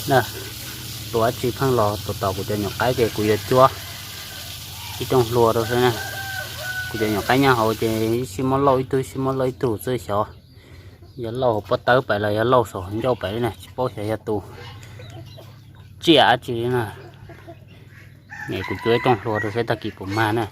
Na, tus dab tsi pheej los tom tom kuv cov nyuam qaib ces kuv yuav cuab ib rooj hlua rau xwb na. Kuv cov nyuam qaib nyob hauv ces ib sij muab lauj ib tug, ib sij muab lauj ib tug xwb xyov yog lauj hauv pob tawb pais los yog lauj saum ncauj pais li na, tsis paub xyov yog tus tsiaj dab tsi li na. Kuv cuab ib rooj hlua rau saib tag kis puas mag na.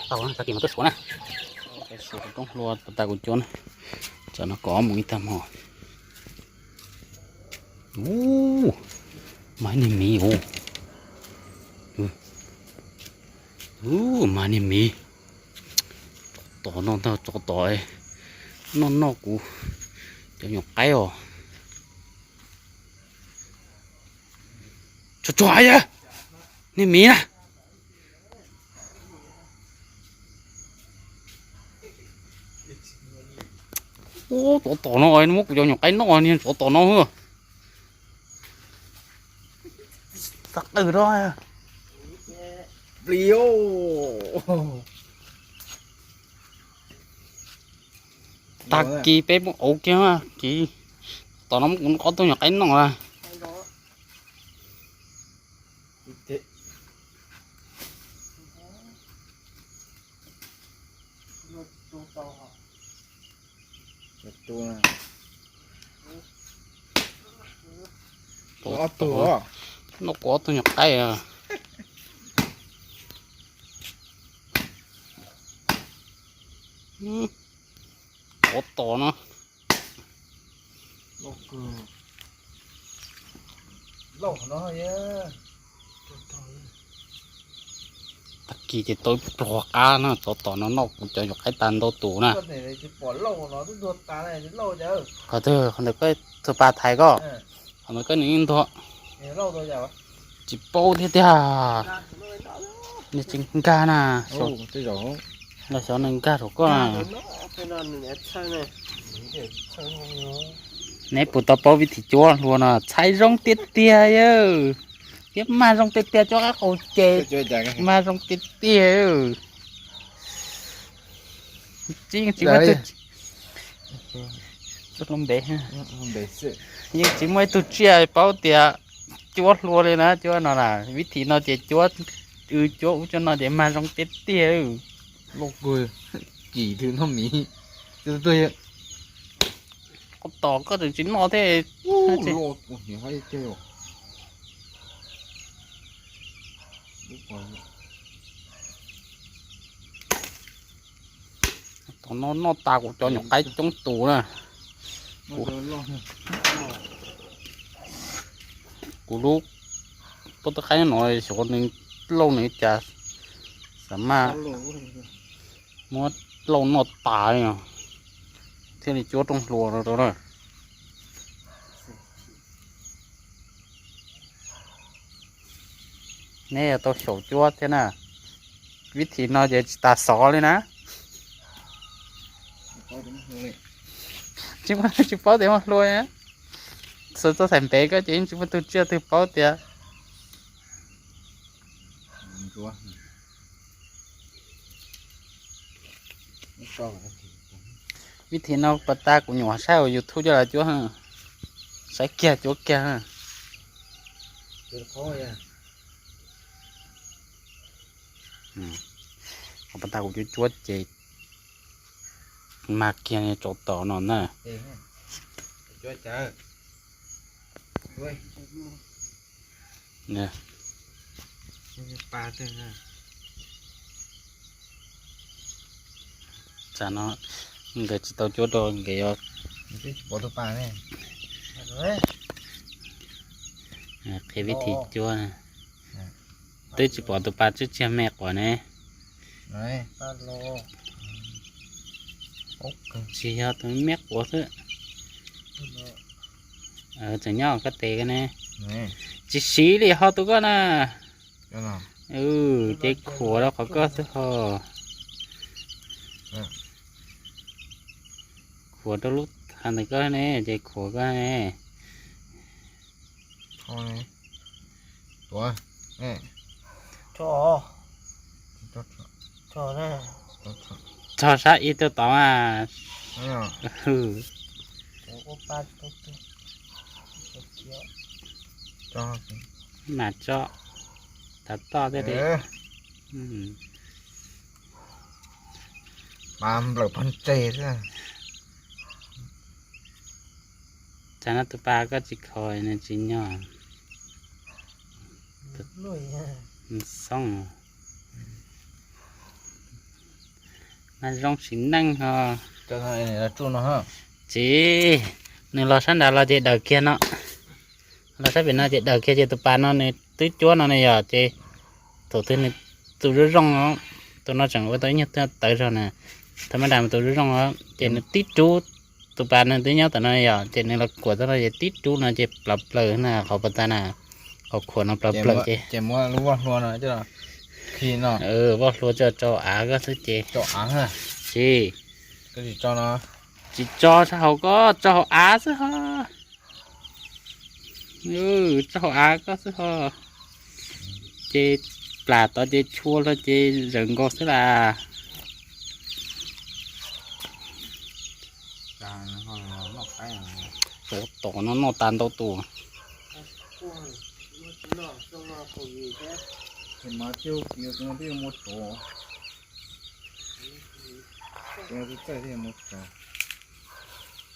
Tau, tag kis mas tuaj suav na. Suav roob hlua pas tas kuv cuab na. Tsam no kov mus ib tag hmo. Ub, mas niag miv ub. Ub, mas niag miv. Tsov tom no ntag, tsov tom noj noj kuv cov nyuam qaib os. Tsov tsov yog niag miv na. Ub, tsov tom no muab kuv cov nyuam qaib noj, niag tsov tom no. Tag qwj rau plis. Tag kis peb muab auv kiag mas kis, tom no muab kuv ob tug nyuam qaib noj lawm. Ob tug, noj kuv ob tug nyuam qaib. Tsov tom no. Tag kis ces tau ib pluag qab na, tsov tom no noj kuv cov nyuam qaib tas ntau tus na. Qhov twg, qhov ntawm koj tus pas thaiv koj, qhov ntawm koj nws yeej ntuag. Tsis paub thiab tiag. Nws tsis nkag na. Los xyov nws nkag rau koj. Neb puas tau paub vib thim cuab hlua no? Txhais zoo tiag tiag yawg. Thiab mag zoo tiag tiag, cuab qab qau ces mag zoo tiag tiag. Tsis, tsis muaj ib tug, yeej tsis muaj ib tug tsiaj paub tias cuab hlua li na, cuab no na, vib thim no ces cuab, cuab ub cuab no ces mag zoo tiag tiag. Loj kawg, kim thwm noj miv. Koj tos koj tseem tsis noj thiab. Tom no noj tas kuv cov nyuam qaib coob tus na. Kuv lub pob tawb qaib no xyov nws lauj nws cas xav mas muab lauj noj tas li no thiaj li cuab rooj hlua rau na. Neb yuav tau xyaum cuab thiab na. Vib thim no ces tsis tas xov li na. Tsis, tsis paub tias muaj hlua. Xav txog thaim ntev koj ces yeej tsis muaj tus tsiaj twg paub tias. Vib thim no pas tas kuv nyuam saib hauv YouTube coj los cuab, saib kiag cuab kiag. Pas tas kuv cuab cuab ces mag kiag tsov tom no na. Tsam no nkawd tsis tau cuab rau nkawd yuav qhia vib thim cuab. Twb tsis pom tus pas tswb tsiag me quav ne. Tsis yog tus me quav xwb. Tseem nyob koj tes ko ne. Tsis siv li ho tus koj na. Ces khuam rau qhov koj xwb ho. Khuam rau lub thaj ntawm koj ne, ces khuam koj ne. Tso sab ib tug tod mas. Mas tso, tav toj thiaj li. Mas nplawm pog ntses xwb. Tsam no tus pas koj tsis kho nws tsis nyog. Xoob. Mas zoo sim neej ho. Tsis, nws los sab nrad los ces daws kiag no. Los sab pem no ces daws kiag ces tus pas no nws twb cuab no ne yom, ces thaum twg nws tu zoo zoo, tus no tseem ua tau ib nyuag tawv zog na, thaum maj dam tus zoo zoo ces nws tib rub, tus pas nws twb nyob tam no yom, ces nws los kuam tau no ces tib rub no ces plaws plaws na qhov pas tas na, qhov khuam no plaws plaws ces, ces muab lub voj hlua no, voj hlua tso rau av koj xwb ces, tsis, tsis tso sab hauv, koj tso hauv av xwb ho. Tso hauv av koj xwb ho. Ces plam tod ces tshua los ces zawm nkaus xwb las. Tom no noj tas ntau tus.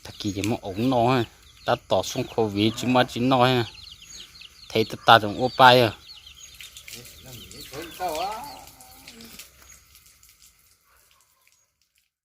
Tag kis ces muab auv noj, tab tom xyoo covid tsis muaj dab tsi noj, thev tas tas tseem ua pa yog.